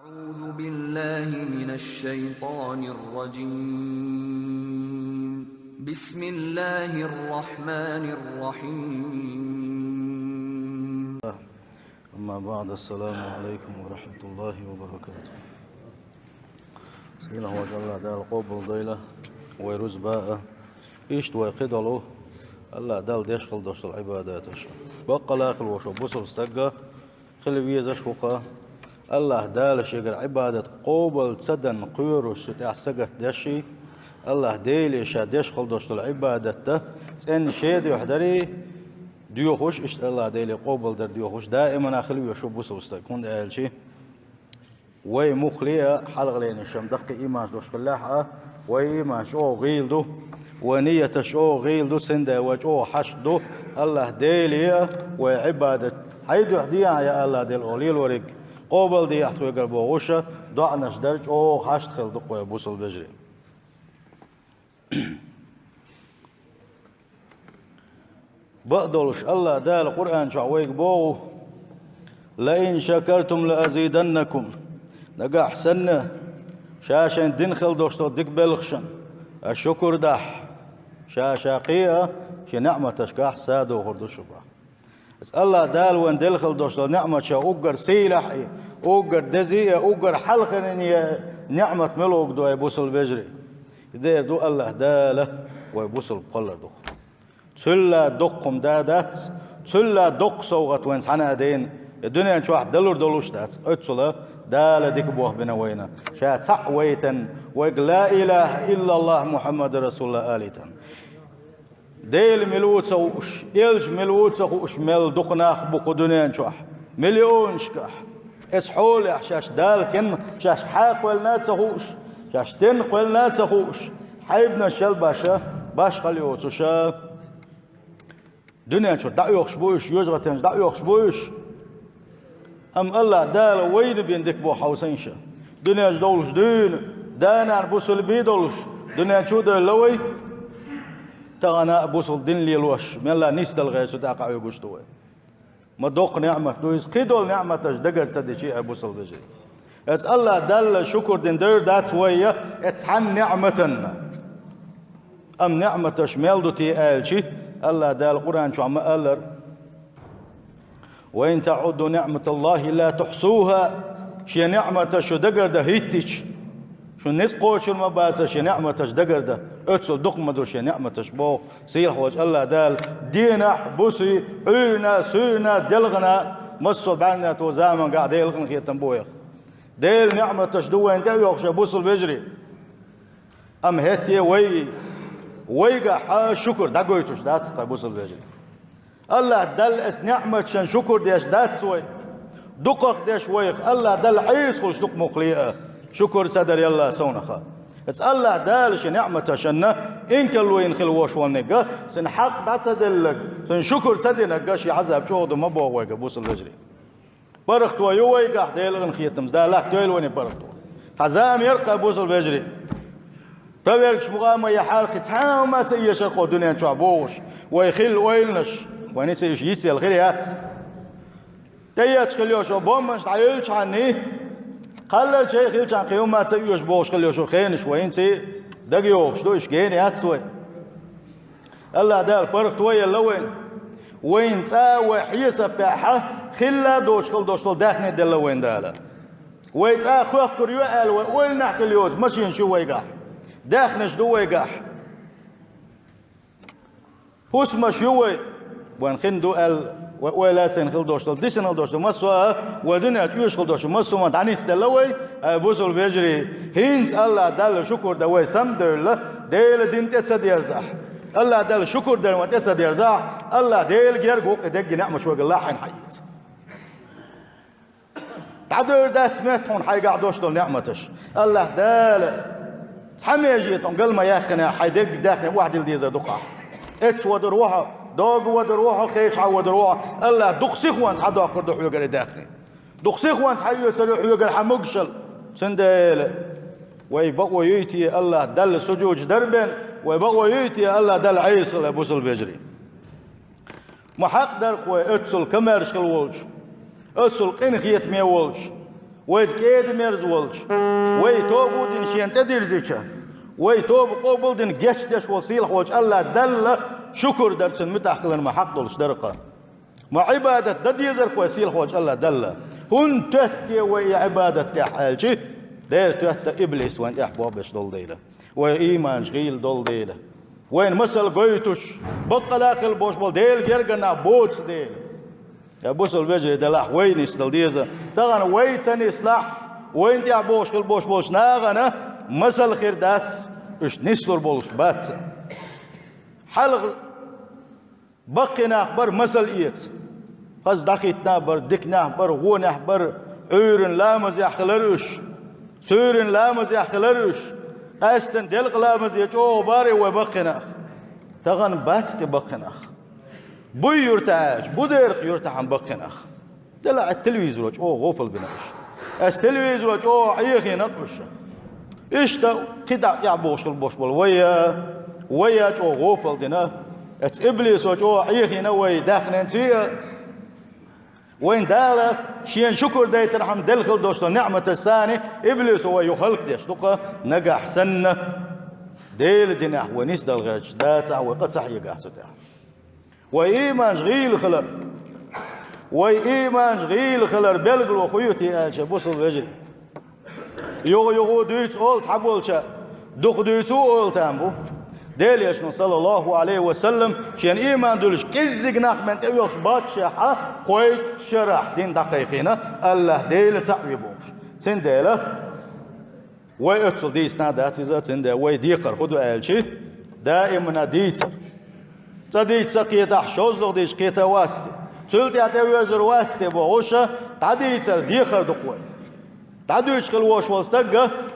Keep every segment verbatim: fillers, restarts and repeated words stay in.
أعوذ بالله من الشيطان الرجيم. بسم الله الرحمن الرحيم. أما بعد، السلام عليكم ورحمة الله وبركاته. Сийлахь волчу АллахӀ Дала къобалдойла вай рузба а. Иштта вай кхидолу АллахӀ Далла деш хила долуш долу Ӏибадаташ. Баккъалла а хила волуш бусалба стаг а хила везаш ву-кх. АллахӀ Дала шегара Ӏибадат къобал ца дан кхоьруш цу тӀехь сагатдеш а, АллахӀ Деле ша деш хила долуш долу Ӏибадат а цӀенна шен дуьхьа дарий доьхуш, иштта АллахӀ Деле къобалдар доьхуш, даимана хила везаш ву бусалба стаг. ХӀунда аьлча вай муххале а хьалхале а шен даккхий ийманаш долуш хиллехь а, вай ийман чӀогӀа гӀийла ду, вай нияташ чӀогӀа гӀийла ду, цундела вай чӀогӀа хьашт ду АллахӀ Деле а, вай Ӏибадат хьайн дуьхьа дехьа, я АллахӀ Дела, оха лелориг къобалдехьа тхоьгара бохуш а, доӀанаш дар чӀогӀа хьашт хила ду-кх вай, бусалба вежарий. Бакъдолуш, АллахӀ Дала Къуръан чохь вайга боху: «Ла ин шакартум ла азиданнакум». Нагахь санна, ша шайн дина хила долуш долу дика белхашна ша шукур дахь, ша ша кхиа, шен неӀматашкахь са дохур ду шух. Аса АллахӀ Дала вайна делла хила долуш долу неӀматаш уггар сийлахь а, уггар деза а, уггар хьалхарниг а неӀмат мила вуг ду, ай бусалба вежарий? И дера ду АллахӀ Дала вай бусалба кхоллар ду-кх. Цул а доккха хӀума да дац, цул а доккха совгӀат вайна цхьанна а дина, и дуьнен чохь далур долуш дац. Оццул а Дала дика болх бина вайна, ша цхьаъ вайтина, вайга «Ла илаха иллаллахӀ Мухьаммадун расулуллахӀ» алийтина. Дела мила ву ца хууш, элча мила ву ца хууш мел дукха нах бу кху дуьнен чохь, миллионашкахь. Эцу хьолехь шаьш Дала тенна, шаьш хьан кхоьллина а ца хууш, шаьш тенна кхоьллина а ца хууш, хьайбанаш шел баша, башхалла йоцуша, дуьнен чуьра дӀаоьхуш бу уьш, йожагӀатенаш дӀаоьхуш бу уьш. Амма АллахӀ Дала вайна бина дика болх хьовсийша. Дуьненчу довлуш дуьйна, да-нана бусалбий долуш, дуьнен чу а девлла вай. Тахана а бусалба дин лелош, мелла нисдала гӀерта цу тӀаккха Ӏуьйгуш ду вай. Ма доккха неӀмат ду иза, кхидолу неӀматаш дагара ца дичи а, бусалба вежарий. Аса АллахӀ Далла шукур дина девр дац вай я, эцу цхьана неӀматанна. Амма неӀматаш мел ду те аьлчи, АллахӀ Дала Къуръан чохь ма-аллара: «Ва ин таӀудду ниӀматаллахӀи ла тухьсухӀа». Шен неӀматаш шу дагара дан хӀиттича, шун ницкъ кхочур ма бац шен неӀматаш дагара дан, оццул дукха ма ду шен неӀматаш боху сийлахь волчу АллахӀ Дала. Дийнахь, буси, Ӏуьйранна, суьйранна, делхана, массо а бӀаьргана тхо заманахь Делан къинхетам бу вайх. Делан неӀматаш ду вайна тӀе а йохуш, бусалба вежарий. Амма хӀетте а вай, вайгахь шукур дӀагойтуш дац-кх, бусалба вежарий. АллахӀ Далла эцу неӀматашна шукур деш дац вай. Дукхах деш вайх АллахӀ Далла Ӏеса хуьлуш ду-кх муххале а, шукур ца дар ялла совнаха. Эцу АллахӀ Дала шен неӀматашна инкарло йина хила волуш верг а, цуьнан хьакъ дӀа ца делларг, цуьнан шукур ца динарг а шен Ӏазап чӀогӀа ду ма боху вайга, бусалба вежарий. ПаргӀато ю вайгахь Делан къинхетамца, Дала латтайойла вайна паргӀато. Цхьа зама яра-кх, бусалба вежарий, правергаш мукъа а ма яхьара, кхин цхьа а хӀума а ца эшара-кх дуьнен чохь бохуш, вай хилла ойланаш, вайна ца уьш йицъелла хир яц. ТӀеэцаш хила йолуш бомбанаш дӀаюьйлучхьанний, кхалларчий хилчхьана кхин хӀума а ца оьшу бохуш хила йолуш хенаш вайна ца дагайогӀуш ду, уьш гена яц вай. АллахӀ Дала паргӀато елла вайна. Вайна цкъа а вай хьесапехь хилла а доцуш хила долуш долу даьхни делла вайна Дала. Вай цкъа а хоьхкур ю аьлла, вай ойланехь хила йоцу машинаш ю вайгахь, даьхнаш ду вайгахь, хӀусамаш ю вай. Вайн хин ду аьлла, вай ойла а ца йина хила долуш долу, дисина хила долуш долу массо а, вай дуьнен чу оьшуш хила долуш долу массо а дӀанисделла вай, ай бусалба вежарий. ХӀинца АллахӀ Далла шукур дан вай самадевлла, Делан дин тӀе ца дерзахь, АллахӀ Далла шукур дан вай тӀе ца дерзахь, АллахӀ Дела герга ву-кх и дерриге неӀматаш вайгара лахьийна хьаэца. ДӀадевр дац метта хьуна хьайгахь долуш долу неӀматаш. АллахӀ Дала цхьа меже тхуна гал ма яьккхинехь, хьайн дерриг даьхни охьадилла дезар ду-кх ахь. Эццахь вадар ву хьо, доггахь вадар ву хьо, кхечухьа вадар ву хьо. АллахӀа дукха сихонца схьадоккхур ду хьоьгара и даьхни. Дукха сихонца схьаоьцур ю хьоьгара хьан могушалла. Цундела вай бакъо юй те АллахӀ Далла сужудаш дар бен, вай бакъо юй те АллахӀ Далла Ӏеса хила, бусалба вежарий? Ма хьакъ дара-кх вай оццул камаьрша хила волчу, оццул къинхетаме волчу, Вайца кӀеда-мерза волча, вай тоба дина шена тӀедирзича, вай тоба къобал дина гечдеш волча сийлахьволча АллахӀа Далла шукур дар цунна муьтӀахь хилар ма хьакъ долуш дара-кх. Ма Ӏибадат дан дезара-кх вай сийлахьволча АллахӀа Далла. ХӀунда тоьтту вай и Ӏибадат тӀехь аьлча, дера тоьтту иблис вайна тӀехь болх беш долу дела. Вай ийманаш гӀийла долу дела. Вайна масал гойтуш, баккъала хила болуш болу Делан гергара нах боцу дела. Я бусалба вежарий, делахь вай нисдала деза. Тахана вай ца нислахь, вайна тӀехь бохуш хила болуш болчу нахана масал хир дац, уьш нислур болуш бац. Хьалха баккхий нах бара масал эца. Хаза дӀахӀиттина бара, дика нах бара, гӀо нах бара, Ӏуьйранна ламазехь хилара уьш, суьйранна ламазехь хилара уьш, къаьсттина делкъа ламазе чӀогӀа бара вай баккхий нах. Тахана бац-кх и баккхий нах. Буй юьртахь аьлча, бу дера-кх юьртахь баккхий нах. Делахь а телевизоро чӀогӀа гӀопал бина уьш. Ас телевизоро чӀогӀа Ӏехийна-кх уьш. Иштта кхидӀа тӀехь бохуш хила болуш болу вай, вай чӀогӀа гӀопал дина. Ас иблисо чӀогӀа Ӏехийна вай даьхнинца а. Вайн Дала шена шукур дайтархьама делла хила долуш долу неӀматаш санна, иблисо вай юха хӀаллакдеш ду-кх нагахь санна. Делан динехь вай нисдала гӀерташ дацахь, вай къа ца хьегахь цу тӀехь. Вай ийманаш гӀийла хилар. Вай ийманаш гӀийла хилар билгало хӀун ю те аьлча, бусалба вежарий, юха-юха дуьйцу олу цхьаболчара, дукха дуьйцу олу там бу. Делан Элчано, саллаллаху Ӏалайхи ва саллам, шена ийман дуьллуш кӀеззиг нах мел тӀеоьхуш баццушехь, кхойтта шарахь дин дӀакхайкхийна, АллахӀ Дела цхьаъ ву бохуш. Цундела вай оццул дийцина а дац иза, цундела вай декхар хӀун ду аьлча, даимана дийцар. Цкъа дийца ца кхетахь, шозлагӀа дийца кхета вац те? Цул тӀаьхьа тӀеоьзур вац те бохуш, дӀадийцар декхар ду-кх вай. ДӀадуьйцуш хила волуш волу стаг,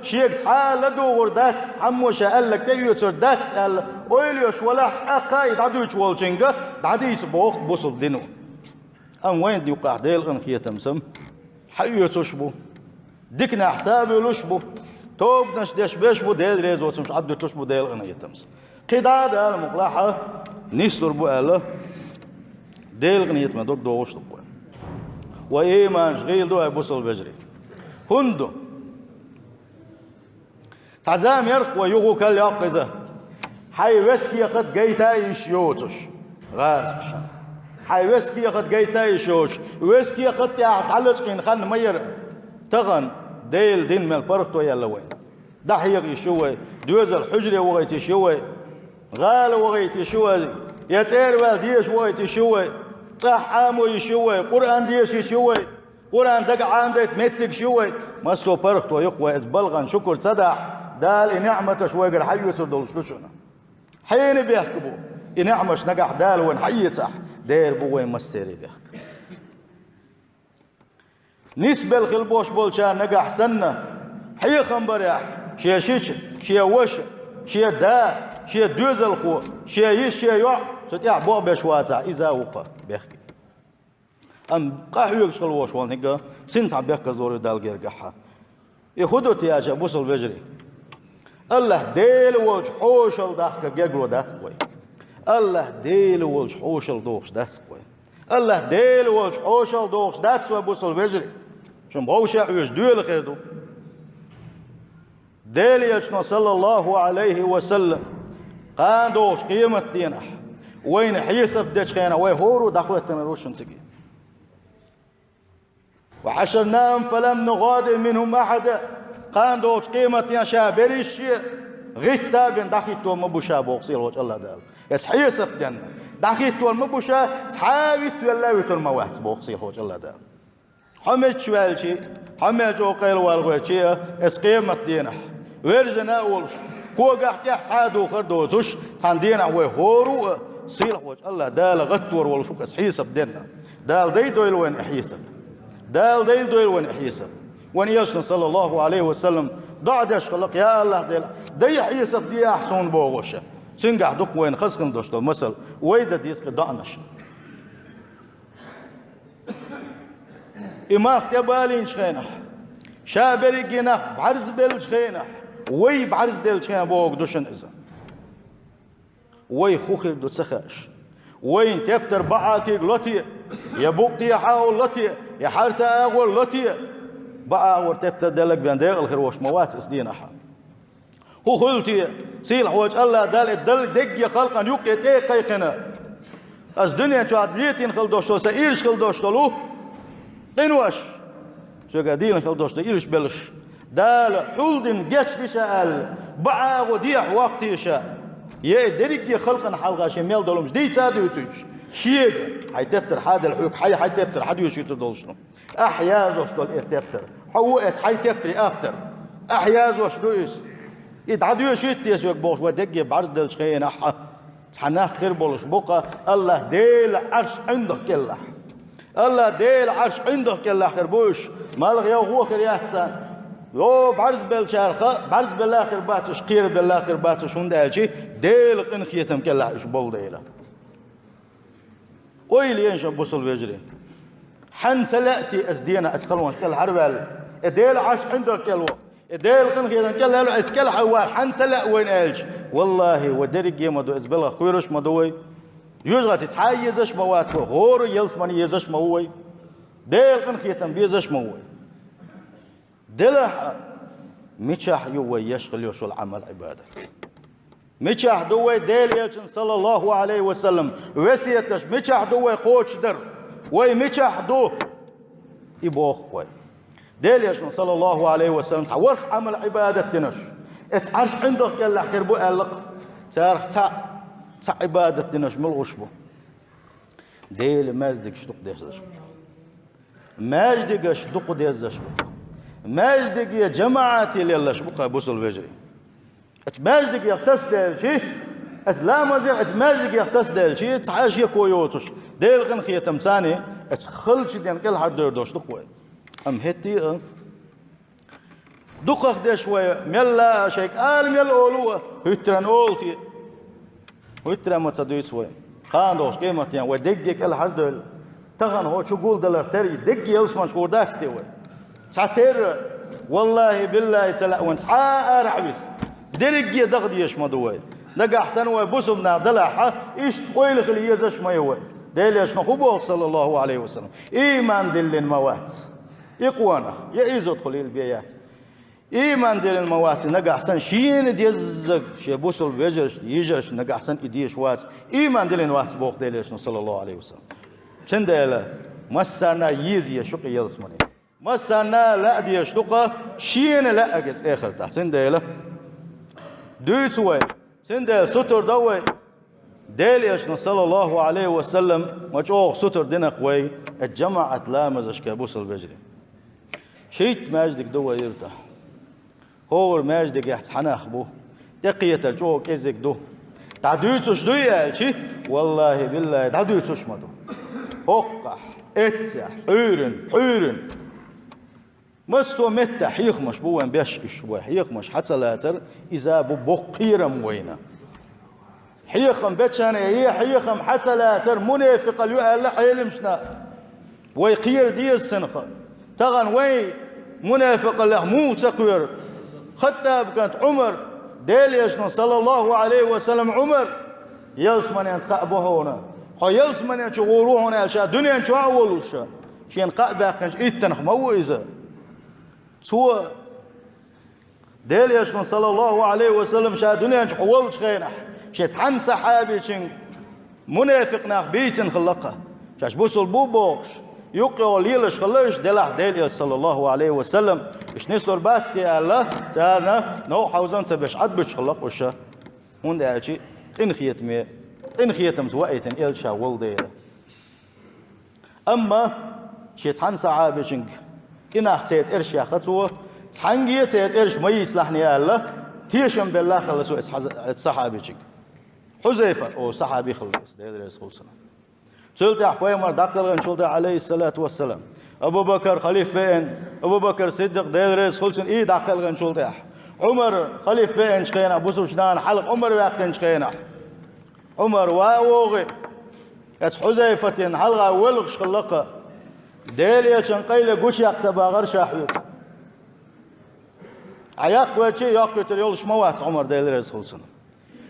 шега цхьа а ладугӀур дац, цхьаммо ша аьлларг тӀеоьцур дац аьлла, ойла йолуш валахь, тӀаккха и дӀадуьйцуш волчуьнга дӀадийца боху бусалба дино. Амма вайна юккъехь Делан къинхетамца хьаоьцуш бу. Диканехь сабуьйлуш бу, тобанаш деш беш бу, Делан резоцамаш Ӏаддуьтуш бу Делан къинхетамца. КхидӀа а Дала мукъалахь нислур бу аьлла, Делан къинхетаме дог догӀуш ду вай. Вай ийманаш гӀийла ду, ай бусалба вежарий. ХӀунда ду? Цхьа зама яра-кх вай, юха кхел йоккху иза. Хьайн весхехат гайта а йиш йоцуш гӀазкхаша. Хьайн весхехат гайта а йиш йоцуш, весхехат тӀехь дӀалачкъийна хан ма яра. Тахана Делан дин мел паргӀато яьлла вайна. ДӀахьеха йиш ю вай, доьзал хьуьжаре вахийта йиш ю вай, гӀала вахийта йиш ю вай, я цӀера ваьлла деша вахийта йиш ю вай, цӀахь Ӏамо йиш ю вай, Къуръан деша йиш ю вай. Къуръан дага Ӏамадайта меттигаш ю вай, массо а паргӀато ю-кх вай, иза балгӀан шукур ца дахь, Дала и неӀматаш вайгара хьаоьцур долуш ду шуна. Хьенан бехк бу? И неӀматаш нагахь Дала вайна хьаэцахь, дера бу вайн массеран бехк. Нисбелла хила болуш болчара нагахь санна, хьехам барехь, шен шича, шен ваша, шен да, шен доьзалхо, шен йиша, шен йоӀ, цу тӀехь болх беш вацахь, иза а ву-кх бехк. Амма къахьоьгуш хила волуш волу хӀинца, цуьнан цхьа бехказло ю Далла гергахь. И хӀун ду те аьлча, бусалба вежарий? АллахӀ Дела волчу хьошалла дахка гергарло дац-кх вай. АллахӀ Дела волчу хьошалла дохуш дац-кх вай. АллахӀ Дела волчу хьошалла дохуш дац вай, бусалба вежарий. Шун бовша Ӏуьйш доьла хир ду. Делан Элчано, саллаллаху Ӏалайхи ва саллам, кхана догӀучу къематденахь, вайна хьесап дечу хенахь, вай хӀора а дӀахӀоьттинарг ву шуна цига. «وحشرناهم فلم نغادر منهم أحدا». Кхана догӀучу къематденахь ша берриш а гӀитта а бина дӀахӀиттор ма бу ша боху сийлахьчу АллахӀ Дала. Эс хьесап денна. ДӀахӀиттор ма бу ша, цхьа а вицвелла а вуьтур ма вац боху сийлахьчу АллахӀ Дала. Хьо мичча ваьлча а, хьо мел чӀогӀа къайлавала гӀоьртча а, эс къематденахь, вержина а волуш, когахь тӀехь цхьа а духар а доцуш, цхьана денахь вай хӀора а сийлахьчу АллахӀ Дала гӀаттор волуш ву-кх эс хьесап денна. Дала дайдойла вайна и хьесап. Дала дайдойла вайна и хьесап. Вайн Элчано, саллаллаху Ӏалайхи ва саллам, доӀа деш хилла-кх: «Я АллахӀ Дела, дай хьесап де ахь суна», – бохуш. Цуьнгахь ду-кх вайна хаза хила долуш долу масал, вай дан деза-кх и доӀанаш. И мах тӀебалийначу хенахь, ша берриге нах бӀаьрзабеллачу хенахь, вай бӀаьрзаделлачу хенахь бохург ду шуна иза. Вай хӀун хир ду ца хаьаш. Вайна тептар баӀа куьг ло те, я букъ тӀехьа а ло те, я хьарца агӀор ло те. бакъахьара тептар делларг бен декъала хир волуш ма вац оцу дийнахь. ХӀун хуьлу те, сийлахьчу АллахӀ Дала и Далла дерриге халкъана юккъе тӀе а кхайкхина, аса дуьнен чохь летийна хила долуш долу, сан ирча хила долуш долу къинош, соьга дийна хила долуш долу ирча беллаш, Дала хьулдина гечдо ша аьлла, бакъахьара дехьа ваккхий ша. Е и дерриге халкъана хьалха шен мел долу хӀумнаш дийца а дуьйцуьйтуш, шега, хьайн тептар хьан а делла, хьоьга хьайн, хьайн тептар хьан доьшуьйтур долуш ду. Ахь язъеш долу и тептар. Хьо ву эцу хьайн тептаран автор. Ахь язъеш ду иза. И дӀадоьшуьйту те соьга бохуш, вай дерриге бӀаьрзделлачу хенахь, цхьа нах хир болуш бу-кх, АллахӀ Делан Ӏарш ӀиндагӀа кӀелахь. АллахӀ Делан Ӏарш ӀиндагӀа кӀелахь хир бу уьш. Малхе йовхо хир яц царна. Йо, бӀаьрзбеллачарах, бӀаьрзбелла а хир бац уьш, кхерабелла а хир бац уьш, хӀунда аьлча Делан къинхетам кӀелахь уьш болу дела. Ойла е шун, бусалба вежарий. Хьанна ца лаьа те аса дена, аса халонаш кӀелхьара ваьлла? И Делан Ӏарш ӀиндагӀа кӀел ву. И Делан къинхетам кӀелхьара, аса кӀелхьара ваьлла, хьанна ца лаьа вайна аьлча? Валлахи, вай дерриге а ма ду, иза белхан кхоьруш а ма ду вай. Жоьжахати цхьа а езаш а ма вац вай, хӀора ялсамане езаш а ма ву вай. Делан къинхетам безаш а ма ву вай. Делахь а, мичахь ю вай еш хила йиш йолу Ӏамал-Ӏибадат? Мичахь ду вай Делан Элчанан, саллаллаху Ӏалайхи ва саллам, весеташ? Мичахь ду вай кхочушдар? Вай мичахь ду? И боху вай. Делан Элчано, саллаллаху Ӏалайхи ва саллам, цхьа ворхӀ Ӏамал-Ӏибадат динарш, эцу Ӏарш ӀиндагӀа кӀелахь хир бу аьлла-кх. Царах цхьаъ, цхьаъ Ӏибадат динарш муьлха бу? Делан маьждигаш дукха дезаш бу. Маьждигаш дукха дезаш бу. Маьждиге жамаӀате леллаш бу-кх, бусалба вежарий. Оцу маьждигех тасаделча, оцу ламазех, оцу маьждигех тасаделча, цхьа а шеко йоцуш, Делан къинхетам царна, оцу халчу ден кӀелхьардевр долуш ду-кх вай. Амма хӀетте а, дукхах деш вай, мелла а шайга ала мел олу а, хӀуьттаран олу те. ХӀуьттаран ма ца дуьйцу вай. Кхана долуш къематдийнахь вай дерриге кӀелхьардевлла, тахана хӀокху чу гулдалар тера дерриге ялсаманчу гӀур дац те вай? Цхьатерра, валлахи, биллахи, ца лаьа вайна цхьа а арахь вист. Дерриге даха дезаш ма ду вай. Нагахь санна вай бусалба нах далахь, иштта ойла хила езаш а ма ю вай. Делан Элчано хӀун боху, саллаллаху Ӏалайхи ва саллам? Ийман диллина ма вац и къонах, я изотхула йила бен яц. Ийман диллина ма вац и нагахь санна, шена деззаг шен бусалба вежаршна, йижаршна нагахь санна и дезаш вац. Ийман диллина вац, боху Делан Элчано, саллаллаху Ӏалайхи ва саллам. Цундела массарна а еза еза шу-кх ялсамане. Массарна а лаьа дезаш ду-кх, шена лаьа иза эхартахь. Цундела дуьйцу вай, цундела сутара до вай. Делан Элчано, саллаллаху Ӏалайхи ва саллам, ма чӀогӀа сутара дина-кх вай оцу жамаӀат ламазашка, бусалба вежарий. Шийтта маьждиг ду вай юьртахь. ХӀора маьждигехь цхьа нах бу. ТӀекхетар чӀогӀа кӀезиг ду. ДӀадуьйцуш дуй аьлча, валлахи, биллахи, дӀадуьйцуш ма ду. ХӀоккхахь, эццехь, пхьуьйранна, пхьуьйранна. Массо а меттехь хьехамаш бу вайн беш, уьш вай хьехамаш хьа ца лацар, иза бу боккха кхерам вайна. Хьехам бечарна е хьехам хьа ца лацар мунепикъалла ю аьлла Ӏеламнаха. Вай кхера деза цунах. Тахана вай мунепикъаллех муха ца кхоьру? Хаттабан кӀант Ӏумар, Делан Элчано, саллаллаху Ӏалайхи ва саллам, Ӏумар, ялсаманенца кхаъ бу хьуна. Хьо ялсамане чу гӀур ву хьуна аьлла, ша дуьнен чохь а волуш, шена кхаъ баьккхинчу иттанах ма ву иза. Цо Делан Элчано, саллаллаху Ӏалайхи ва саллам, ша дуьнен чохь волчу хенахь, шен цхьана сахьабичуьнга мунепикъ нах бийцина хилла-кх. Шаьш бусалба бу бохуш, юккъехула лелаш хилла уьш, делахь Делан Элча, саллаллаху Ӏалайхи ва саллам, уьш нислур бац те аьлла, царна новкъа хьовзам ца беш, Ӏад буьтуш хилла-кх уьш. ХӀунда аьлча къинхетаме, къинхетамца ваийтина Элча ша волу дела. Амма шен цхьана сахьабичуьнга и нах церан цӀераш яьккха цо, цхьаьнгге а церан цӀераш ма йийцалахь аьлла, тешам белла хилла цо оцу хьаза-, оцу сахьабичуьнга. Хьузайфа олу сахьаби хилла иза, Дела реза хуьлда цунна. Цул тӀаьхьа пайхамар дӀакхелхинчул тӀаьхьа, Ӏалайхиссалату вассалам, Абу-Бакар халифа веана, Абу-Бакар Сиддикъ, Дела реза хуьлда цунна, и дӀакхелхинчул тӀаьхьа, Ӏумар халифа веанчу хенахь, бусалбачу нахана хьалха Ӏумар ваьккхинчу хенахь, Ӏумар ван а вогӀий, оцу Хьузайфатина хьалха воьлхуш хилла-кх. Делан Элчан къайле гучуяккха ца багӀара ша хьоьга. Хьан яккха велча а йоккхуьйтур йолуш ма вац Ӏумар, Дела реза хуьлда цунна.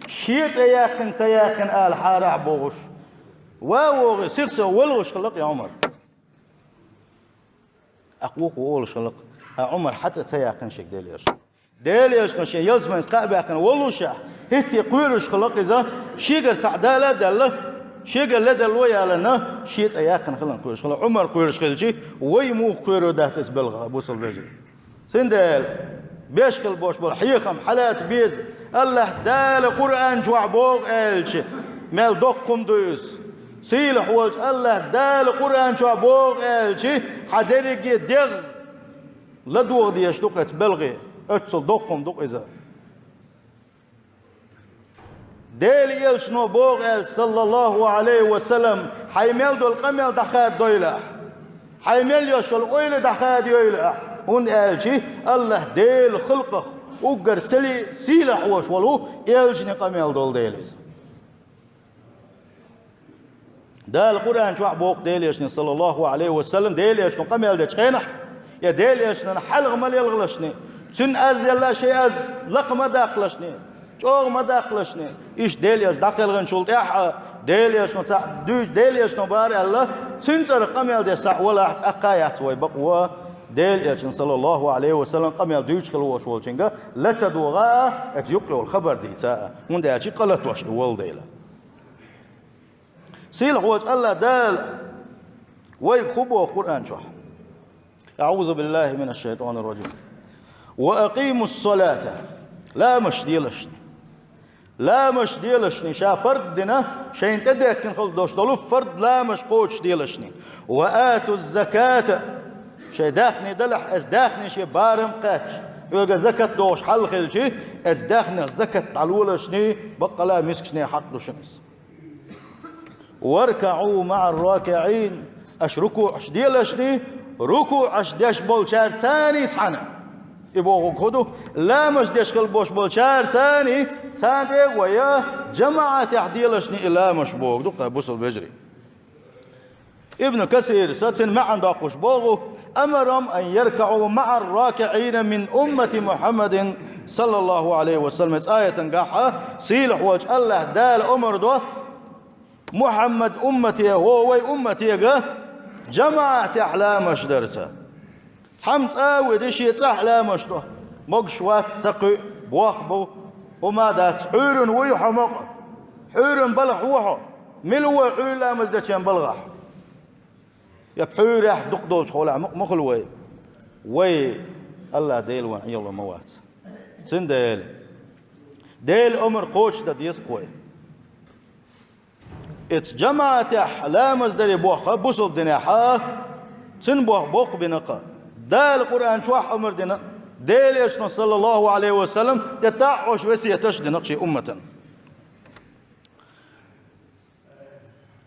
Шен цӀе яьккхина, ца яьккхина ала хьарахь бохуш, ван а вогӀий, сих-сиха воьлхуш хилла-кх и Ӏумар. ТӀаккха вукхо олуш хилла-кх: Ӏумар хьацӀа ца яьккхина шега Делан Элчано. Делан Элчано шен ялсманца кхаъ баьккхина воллушехь, хӀетте кхоьруш хилла-кх иза, шегара цхьаъ дала а даьлла, шегара леделла а ялана, шен цӀа яьккхина хиларна кхоьруш хилла. Ӏумар кхоьруш хилча, вай муха кхоьрур дац иза белгӀа, бусалба вежарий? Цундела, беш хила бош болу хьехам хьалаца беза, АллахӀ Дала Къуръан чохь боху аьлча, мел доккха хӀума ду иза. Сийлахь волчу АллахӀ Дала Къуръан чохь боху аьлча, хьан дерриге дегӀ ладогӀа дезаш ду-кх оцу белгӀе, оццул доккха хӀума ду-кх иза. Делан Элчано боху аьлча, саллаллаху Ӏалайхи ва саллам, хьайн мел долу къамел дӀахададойла ахь. Хьайн мел йолуш йолу ойла дӀахадайойла ахь. ХӀунда аьлча АллахӀ Делан халкъах уггар сели-, сийлахь волуш волу элчанан къамел долу дела иза. Дала Къуръан чохь боху Делан Элчано, саллаллаху Ӏалайхи ва саллам, Делан Элчано къамел дечу хенахь, я Делан Элчанан хьалха ма лелхалашний, цуьнан аз елла шайн аз лакха ма даккхалашний, чӀогӀа ма даккхалашний. Иштта Делан Элча дӀакхелхинчул тӀаьхьа, Делан Элчано цхьаъ дуьйцу, Делан Элчано бара аьлла, цуьнан цӀарах къамел деш схьа валахь, тӀаккха а яц вай бакъо, Делан Элчано, саллаллаху Ӏалайхи ва саллам, къамел дуьйцуш хила вош волчуьнга ла ца догӀа а, оцу юккъе йолу хабар дийца а, хӀунда аьлча къа латош и волу дела. Сийлахь волчу АллахӀ Дала вайга хӀун боху Къуръан чохь? أعوذ بالله من الشيطان الرجيم. وأقيموا الصلاة. Ламаш делашна. Ламаш делашна, ша фард дина, шайна тӀедехкина хила долуш долу фард ламаш кхочуш делашна. وآتوا الزكاة. Шайн даьхни далахь, оцу даьхни шен барам кхаьчча, хьоьга закат дохуш хьал хилча, оцу даьхнех закат дӀалолашна, баккъала мискачийн хьакъ ду шуна иза. واركعوا مع الراكعين. Аша рукуӀаш делашний, рукуӀаш деш болчаьрца цхьаьний цхьаьна. И бохург хӀун ду? Ламаш деш хила бош болчаьрца цхьаьний, царна тӀе а вай, жамаӀатехь делашний и ламаш бохург ду-кх, бусалба вежарий. Ибн Касирас цуьнан маьӀна доккхуш боху: أمرهم أن يركعوا مع الراكعين من أمة محمد صلى الله عليه وسلم. Цу аятан гахь сийлахь волчу АллахӀ Дала омра до, Мухьаммад уммате, хӀо вай умматега жамаӀатехь ламаш дарца. Цхьамма цӀа а веде, шен цӀахь ламаш до. Могуш вац, ца кхуьу, бох бу, хӀума дац, Ӏуьйранна вуй хьо мукъа? Ӏуьйранна балха ву хьо? Мила ву Ӏуьйра ламаз дечун балхахь? Я пхьуьйрехь дукха долчу хьолехь мукъа ма хуьлу вай? Вай АллахӀ Дела вайна Ӏело ма вац. Цундела Делан омра кхочушдан деза-кх вай. Эцу жамаӀатехь ламаз даре боху бусалба динехь, цуьнан боху боккха бина-кх. Дала Къуръан чохь омра дина, Делан Элчано, саллаллаху Ӏалайхи ва саллам, тӀе таӀош весеташ дина-кх шен умматан.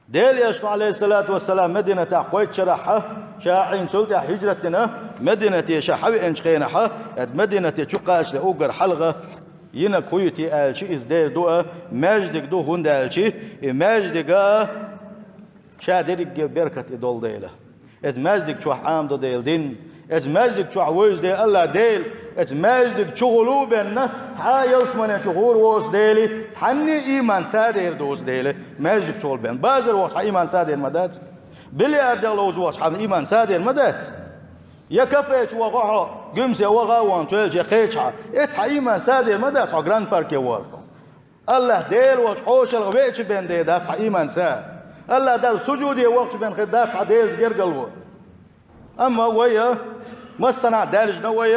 Делан Элчано, Ӏалайхиссалату вассалам, Мединатехь кхойтта шарахь, ша Ӏийна цул тӀаьхьа хӀижрат дина, Мединате ша хьавеанчу хенахь, эд Мединате чу кхачале уггар хьалха йинарг хӀун ю те аьлча, иза дера ду а, маьждиг ду, хӀунда аьлча и маьждига ша дерриге беркат и долу дела. Эцу маьждиг чохь Ӏамадо Делан дин, эцу маьждиг чохь вевза де АллахӀ Дела, эцу маьждиг чухула бенна, цхьа а ялсамане чу гӀур воцу дели, цхьанне а ийман садер доцу дели, маьждиг чухула бенна. Базар вахча хьан ийман садер ма дац? Бильярдех ловза вахча хьан ийман садер ма дац? Я кафе чу ваха хьо, гуьмсе ваха а вахана, тоьлча кхечахьа, эцу хьан ийман садер ма дац хьо гранд-парке вахархо? АллахӀ Дела волчу хьошалгӀа веача бен дер дац хьан ийман са. АллахӀ Далла сужуде вахча бен хир дац хьан Делаца гергарло. Амма вай, массанхьа даьржина вай,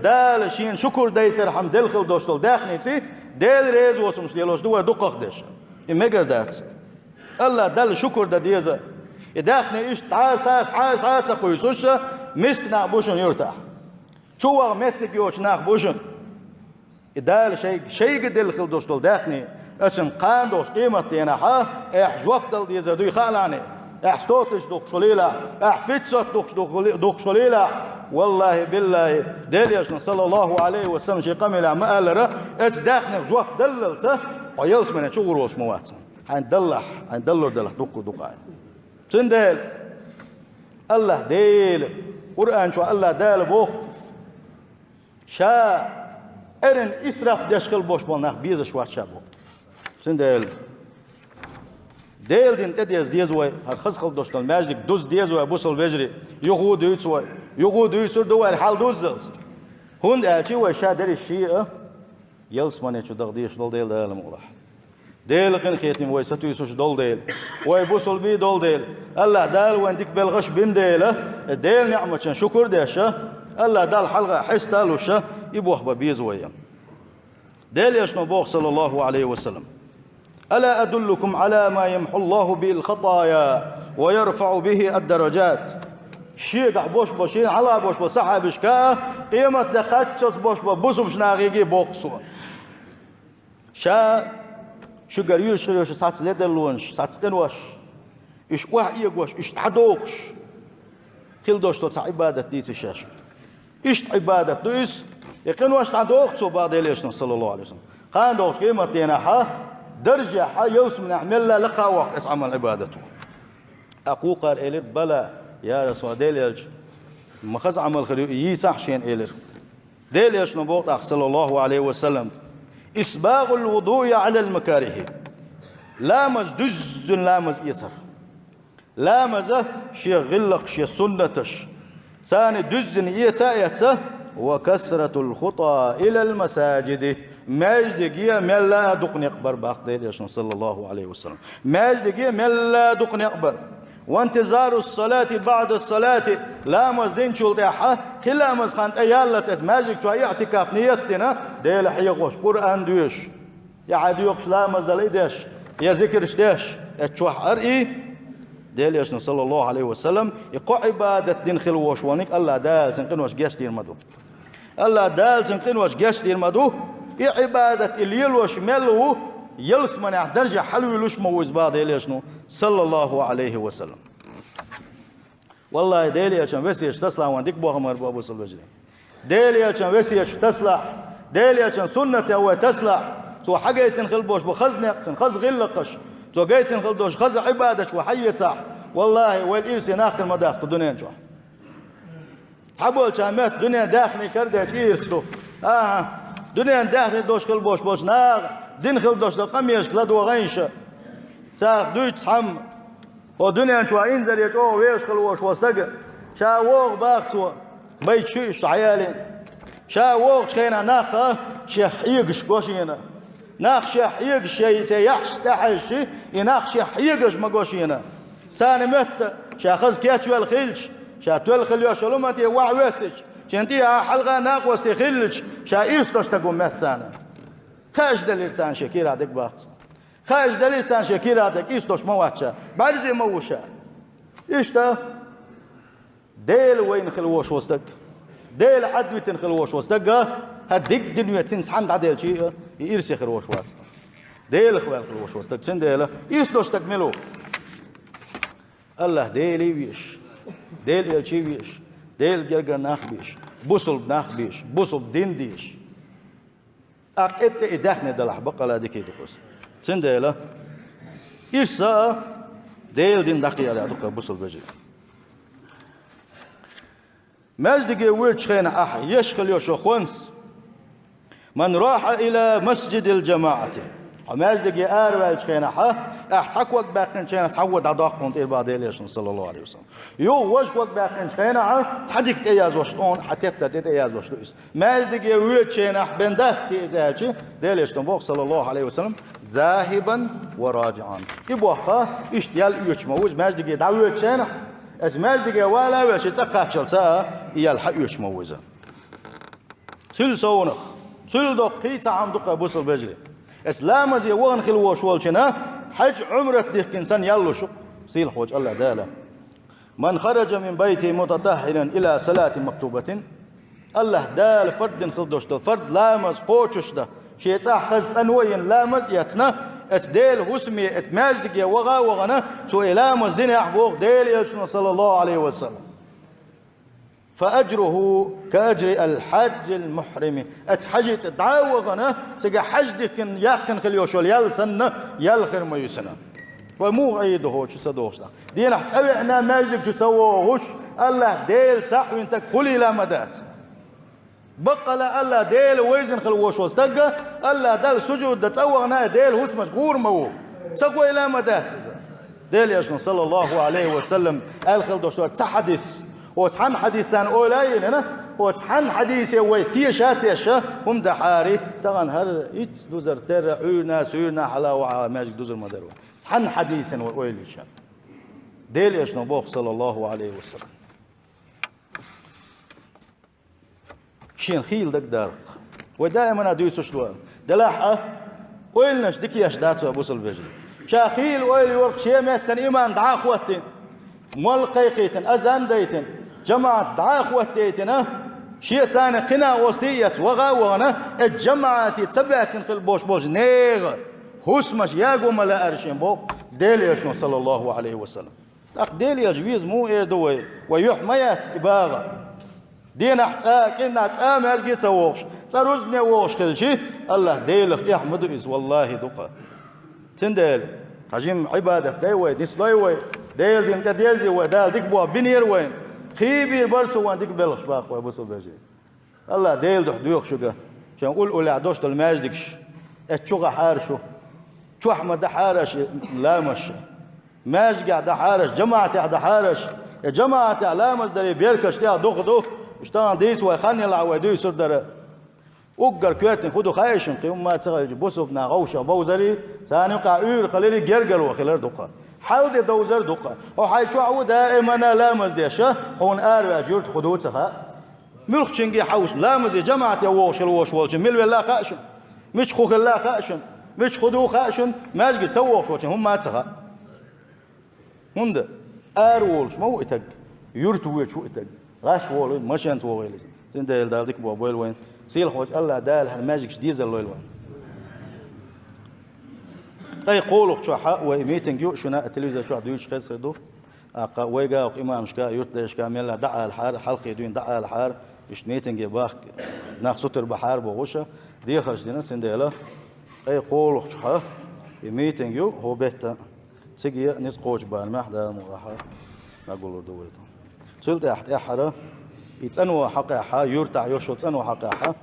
Дала шена шукур дайтархьама делла хила долуш долу даьхница, Дела реза воцурш лелош ду вай дукхахдеш. И мегар дац. АллахӀ Далла шукур дан деза. И даьхни иштта цхьа а, цхьа а, цхьа а ца кхуьйсуш, миска нах бу шуна юьртахь. Чу ваха меттиг йоцу нах бу шуна. И Дала шайга, шайга делла хила долуш долу даьхни, оцунна кхана долуш къематденахь, ахь жоп дала дезар дуй хаалахь, ахь сто тысяч духкуш хуьлийла, ахь пятьсот духкуш ду-, духкуш хуьлийла, валлахӀи, биллахӀи, Делан Элчано, саллаллаху Ӏалайхи ва саллам, шен къамелехь ма-аллара, оцу даьхнех жоп даллалца, хьо ялсамане чу гӀур волуш ма вац. Хьайна даллахь, хьайна даллур далахь дуккха а дукха а. Цундела АллахӀ Дела, Къуръан чохь АллахӀ Дала боху, Ша эрна исраф деш хила бош болу нах безаш вац ша боху. Цундела Делан дин тӀедеза деза вай, хӀара хаза хила долуш долу маьждиг дуза деза вай, бусалба вежарий, юха а дуьйцу вай. Юха дуьйцур ду вай хьал дуззалц. ХӀунда аьлча вай ша дерриш шиъ а ялсмане чу даха дезаш долу дела Дала мукъалахь. Делан къинхетам вай сатуьйсуш долу дела, вай бусулбий долу дела, АллахӀ Дала вайн дика белхаш бина дела, Делан неӀматан шукур деш а, АллахӀ Далла хьалха хьеста а луш а, и бохба беза вай. Делан Элчано боху, саллаллаху Ӏалайхи ва саллам: «Ала адуллукум Ӏала ма ямхьуллаху бихил хатая ва ярфаӀу бихи ад-дараджат». Шегахь бош бо, шена хьалха бош бо сахьабашка а, къематде кхаччалц бош бо бусулбачу нахега а боху Со. Ша шуьгара юьлуш хир йолуш цхьацца ледарлонаш, цхьацца къинош, уьш охьаэгош, уьш дӀадохуш хила долуш долу цхьа Ӏибадат дийцира шаьш. Иштта Ӏибадат ду иза, и къинош дӀадоху цо, боху Делан Элчано, саллаллаху Ӏалайхи ва саллам. Кхана дохучу къематдийнахьа, даржехьа, ялсаманехь мелла а лакха а воккху иза Ӏамал, Ӏибадат ву. ТӀаккха вукхара элира: «Бала, я Расулаллах, Делан Элча, ма хаза Ӏамал хир ю, и йийцахьа шена», — элира. Делан Элчано боху тӀаккха, саллаллаху Ӏалайхи ва саллам: «Исбагъул вудуи Ӏалал макарихи». Ламаз, дуьззина ламаз эцар. Ламаза шен гӀиллакх, шен суннаташ, царна дуьззина эца а эцна, «ва касратул хута илал масаджиди», маьждиге мелла а дукха некъ бар, боху Делан Элчано, саллаллаху Ӏалайхи ва саллам. Маьждиге мелла а дукха некъ бар. «Ва интизарус салати баӀдас салати», ламаз динчул тӀаьхьа, кхин ламаз хан тӀе яллалц эцна, маьждиг чохь иӀтикаф ният дина, Дела хьехош, Къуръан доьшуш, я хьан доькъуш ламаз дала и деш, я зикраш деш, эцна чохь ара и, Делан Элчано, саллаллаху Ӏалайхи ва саллам, и кхо Ӏибадат дина хила волуш волниг АллахӀ Дала цуьнан къинош гечдийр ма ду. АллахӀ Дала цуьнан къинош гечдийр ма ду. И Ӏибадат и лелош мел ву, ялсаманехь даржехь хьалавуьйлуш ма ву иза, боху Делан Элчано, саллаллаху Ӏалайхи ва саллам. Валлахи, Делан Элчан весеташ тасалахь, вайн дика бохам бу, бусалба вежарий. Делан Элчан весеташ тасалахь, Делан Элчан суннатех вай тасалахь, цо хьагайтина хила болуш бу хаза некъ, цуьнан хаза гӀиллакхаш, цо гайтина хила долуш хаза Ӏибадаташ вай хьаэцахь, валлахи, вайл ирсе нах хир ма дац кху дуьнен чохь. Цхьаболчарна моьтту дуьненан даьхни карадечу ирс ду. АхӀа, дуьненан даьхни долуш хила болуш болчу наха дина хила долуш долу къамелашка ладогӀийша. Царах дуьйцу цхьамма, хӀокху дуьнен чохь инзаре чӀогӀа везаш хила волуш волу стаг, ша вогӀу боху цо, байташ ю иштта хьаялийна. Ша вогӀучу хенахь нах шех хьегаш го шена. Нах шех хьегаш, шайн цӀе яхьаш тӀехьаьжча, и нах шех хьегаш ма го шена. Царна моьтту, ша хаза кечвелла хилча, ша тоьлла хила йиш йолу хӀума тӀе охьавоьссича, шен тӀехьа хьалха накъостий хилча, ша ирс долуш стаг ву моьтту царна. Хууш делира царна шен кийрахь дерг, боху цо. Хууш делира царна шен кийрахь дерг, ирс долуш ма вац ша, бӀаьрзе ма ву ша. Иштта, Дела вайна хила волуш волу стаг, Дела Ӏадвитина хила волуш волу стаг, хӀара дерриг дуьне цуьнца цхьаьна дӀаделча а, и ирсе хир волуш вац. Делах ваьлла хила волуш волу стаг, цундела ирс долуш стаг мила ву? АллахӀ Деле везаш, Делан Элче везаш, Делан гергара нах а безаш, бусалба нах а безаш, бусалба дин а дезаш. ТӀаккха тӀе и даьхни далахь, баккъалла дика ду-кх иза. Цундела ирс а Делан дин дӀакхиале а ду-кх, бусалба вежарий. Маьждиге воьдучу хенахь ахь еш хила йолуш йолу хӀонс: «Ман рахьа ила масджидил джамаӀати». Хьо маьждиге араваьллачу хенахь, ахь цхьа ког баьккхинчу хенахь цхьа вон дӀадоккху хьуна тӀера, боху Делан Элчано, саллаллаху Ӏалайхи ва саллам. Юха важа ког баьккхинчу хенахь цхьа дика тӀеязош, тхуна хьан теттар тӀе тӀеязош ду иза. Маьждиге воьдучу хенахь бен дац те иза аьлча, Делан Элчано боху, саллаллаху Ӏалайхи ва саллам: «Захибан ва раджиӀан». И боху, иштта ял оьцуш ма ву иза маьждиге дӀавоьдучу хенахь, иза маьждиге вала а ваьлла, шен цӀа кхаччалца а и ял хьаоьцуш ма ву иза. Цуьнан совнах, цуьнан доккхий цхьа хӀума ду-кх, бусалба вежарий. Иза ламазе вахана хила волуш волчунна хьаьж, Ӏумрат дихкина санна ял луш ву-кх сийлахьчу АллахӀ Дала. «Ман хараджа мин байтихи мутатаххьиран ила салати мактубатин». АллахӀ Дала фард дина хила долуш долу фард ламаз кхочушдан да, шен цӀахь хаза цӀано а йина ламаз а эцна, иза Делан хӀусаме, иза маьждиге ваха а вахана, цо и ламаз динехь, боху Делан Элчано, саллаллаху Ӏалайхи ва саллам, «фа аджруху ка аджри аль-хьаджил мухьрими». Иза хьаьжцӀа дӀа а вахана, цигахь хьаьж дихкина яьккхина хила йолуш йолу ял санна, ял хир ма ю цуьнан. Вай муха Ӏийр ду хӀокху чу ца догӀуш нах? Дийнахь цӀа веана маьждиг чу ца вогӀуш, АллахӀ Дела цхьаъ вина стаг хуьлийла ма дац. Баккъалла АллахӀ Дела вевзина хила волуш волу стаг АллахӀ Далла сужуд дан цӀа вахана, Делан хӀусамашка гӀур ма ву. Ца хуьлийла ма дац иза. Делан Элчано, саллаллаху Ӏалайхи ва саллам, аьлла хила долуш долу цхьа хьадис: Оцу цхьана хьадисана ойла а йина, оцу цхьана хьадисе вай теша а тешна, хӀума дан хьари, тахана хӀара итт дузар терра, Ӏуьйранна, суьйранна хьала ваха маьждиг дузар ма дара вай. Цхьана хьадисана вай ойла йича. Делан Элчано боху, саллаллаху Ӏалайхи ва саллам. Шена хийла дагадаккха. Вай даимана дуьйцуш ду. Делахь а, ойланаш дика еш дац вай, бусалба вежарий. Ша хийла ойла йору шен меттана имам дӀа а хӀоттийна, молла кхайкхийтина, азан дайтина, жамаӀат дӀа а хӀоттийтина, шен царна кхин а гӀостий а эцна, ваха а вахана, и жамаӀате ца баьхкина хила бохуш болчу нехан хӀусамаш яго ма лаьара шена боху Делан Элчано, саллаллаху Ӏалайхи ва саллам. ТӀаккха Делан Элча веза муха эр ду вай? Вай юьхь ма яц и багӀа. Денахь цкъа а, кӀирнахь цкъа а маьждиге ца вогӀуш, цкъа рузбане вогӀуш хилча, АллахӀ Делах эхь ма ду иза, валлахӀи, дукха. Цундела, хьажим Ӏибадат дай вай, нислой вай, Делан дин тӀедерзий вай, Дала дика боху бинера вайна. Кхийбийр бара цо вайна дика белхаш баккха вай, бусалба вежарий. АллахӀ Делан дуьхьа доьху шуьга, шайн уьл-уллехь долуш долу маьждигаш. Эцу чу гӀахьара шу. Чохь ма дахьара аша ламазаш. Маьждигехь дахьара аша, жамаӀатехь дахьара аша. И жамаӀатехь ламаз даре беркаташ тӀехь дукха ду. Иштта тахана дийца вай хан елахь вай дуьйцур дара. Уггар коьртаниг хӀун ду хаьий шуна, кхин хӀумма а ца хилча, бусалба нах вовшах бовзарий, царна юкъахь уьйр хиларий, гергарло хилар дукха. Хьал де довзар дукха. Хьо хьайн чохь ву даимана ламаз деш, хьуна араваьлча юьрта хӀун ду ца хаьа. Муьлххачуьнга хьовса, ламазе жамаӀате вогӀуш хила волуш волчун мила велла а хаьа шуна, мича хӀун хилла а хаьа шуна, мича хӀун ду хаьа шуна, маьждиге ца вогӀуш волчун хӀумма а ца хаьа. ХӀунда ара волуш ма ву и таг, юьрта воьдуш ву и таг, гӀаш волу, машенца вогӀийла иза. Цундела Дала дика боху бойла вайна. Сийлахьчу АллахӀ Дала хӀара маьждигаш дезалла лойла вайна. Ткъе кхоалгӀачохь вай митинг ю, шуна а телевизор чохь дуьйцуш хезна хир ду. ТӀаккха вайга а, имамашка а, юьртдайшка а мелла дӀаалахьара, хьалхе дуьйна дӀаалахьара, иштта митинге бахка нах сутара бахьара бохуш, дехарш дина, цундела ткъе кхоалгӀачохь и митинг ю, хӀокху беттан цига а, ницкъ кхочу барамехь, Дала мукъ лахь, дӀагуллур ду вай тахана. Цул тӀаьхьа тӀаьххьара и цӀано хьакъехь, юьртахь йолуш йолу цӀано хьакъехь,